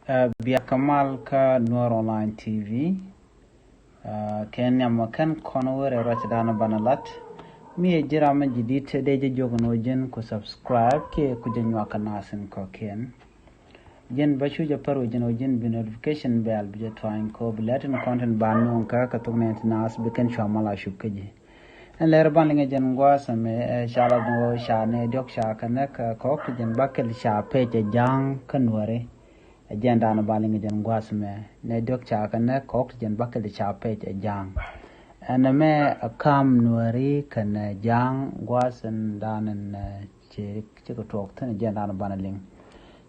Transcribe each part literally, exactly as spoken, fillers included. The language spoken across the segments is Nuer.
Ɛ, bia kɛ mal kä Nuer Online T V. Ɛ, kɛn nhiam mɔ kɛn kɔn wee rɛy ruacdan banɛ lat. Mi ɛ ji̱n ram mi ji̱ di̱t dee jɛ jiök ni ɣöö ji̱n ku subscribe kiɛ ku jɛ nyuak kɛ naath in kɔ̱kiɛn. Ji̱n bä cu jɛ pär ɣöö ji̱n ɣöö ji̱n bi notification bell bi jɛ tuany kɛ ɣöö bi lät in content ba nuɔ̱ŋ kä kɛ thok nɛn ti naath bi kɛn cua mal a cup kä ji̱. Ɛn lɛr ban liŋɛ jɛn gua̱a̱th ɛmɛ, ɛ, ca lat ni ɣöö ca nɛy diɔ̱k ca kɛ näk, ɛ, kɔk ti jɛn bäkɛl ca page ɛ Ja̱a̱ŋ kä Nuääri. Ɛ jɛn dan ban liŋɛ jɛn gua̱a̱th ɛmɛ, nɛy diɔ̱k ca kɛ näk kɔk ti jɛn bäkɛl ca page ɛ Ja̱a̱ŋ. Ɛn ɛmɛ ɛ ka̱m Nuääri kɛnɛ Ja̱a̱ŋ gua̱a̱th ɛn dan ɛn, ɛ, ci, cikɛ tuɔɔk thi̱n ɛ jɛn dan banɛ liŋ.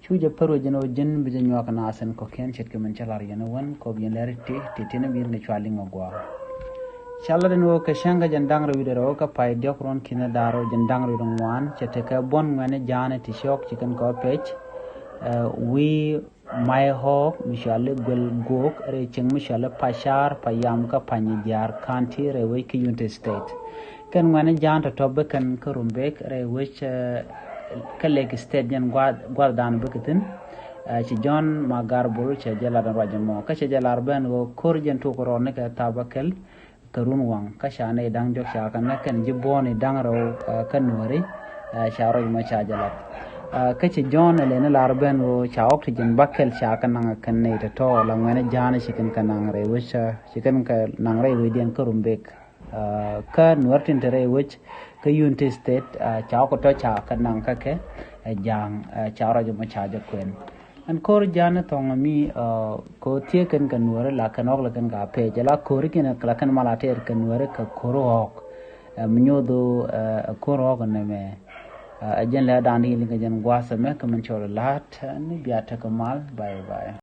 Cu jɛ pär ɣöö ji̱n ɣöö ji̱n bi jɛ nyuak naath in kɔ̱kiɛn ce̱tkɛ min cä la̱r yɛn ɛ wän kɔp yɛn lɛr ti ti tin bi yɛn kɛ cua liŋ ɛ gua̱a̱. Ca lat ɛn ɣöö kɛ cäŋ kä jɛn da̱ŋ rɛw wi̱cdɛ rɛw kä pay diɔ̱k ruɔ̱n ki̱n da̱r ɣöö jɛn da̱ŋ rɛw wi̱cdɛ ŋuan cɛ tekɛ buɔ̱n ŋuɛ̈ni Ja̱a̱ŋ ti cɔk ci kɛn kɛ page, ɛ, wi̱i̱ Maihawk mi cɔali Guel Guok rɛy cieŋ mi cɔali Pacar, Payam kä Panyijiar County rɛy wec kä Unity State. Kɛn ŋuɛ̈ni Ja̱a̱ŋ tɔ̱tɔ̱ bi kɛn kä Rumbek rɛy wec, ɛ, kä Lake State jɛn gua̱th, gua̱thdan bikɛ thi̱n. Ɛ, ci John Magarbul cɛ jɛ lat ɛn ruac ɛmɔ. Kä cɛ jɛ lar ben ɣöö ko̱r jɛn tok rɔɔdni kɛ thaap bäkɛl kɛ run waŋ. Kä ca nɛy da̱ŋ diɔ̱k ca kɛ näk kɛn ji̱ buɔ̱ɔ̱ni da̱ŋ rɛw, ɛ, kä Nuääri, ɛ, ca ruac ɛmɔ ca jɛ lat. Ɛ, kä ci John ɛ lɛni lar ben ɣöö ca ɣɔk ti jɛn bäkɛl ca kɛ naŋ kɛn nɛy tɔ̱tɔ̱ la ŋuɛ̈ni Ja̱a̱ŋ ci kɛn kɛ naŋ rɛy wec, ɛ, ci kɛn kɛ naŋ rɛy wecdiɛn kä Rumbek. Ɛ, kä Nuäär tin te rɛy wec kä Unity State, ɛ, ca ɣɔk tɔ̱ ca kɛ naŋ kä kɛ, ɛ, Ja̱a̱ŋ, ɛ, ca ruac ɛmɔ ca jɛ kuɛn. Ɛn ko̱r Ja̱a̱ŋ ni thɔ̱ŋ mi, ɛ, ko̱r thieek kɛn kɛ Nuääri la kɛn ɣɔk la kɛn kɛ page la ko̱r kiɛn la kɛn mal a tɛɛr kɛ Nuääri kɛ ko̱r ɣɔk. Ɛ, mi nyoth ɣöö, ɛ, ko̱r ɣɔk nɛmɛ. Ɛ, ɛ jɛn lɛ da̱a̱n di liŋ kɛ jɛn gua̱a̱th ɛmɛ kɛ min cɔl la̱t, ɛ, ni bia tekɛ mal. Bye bye.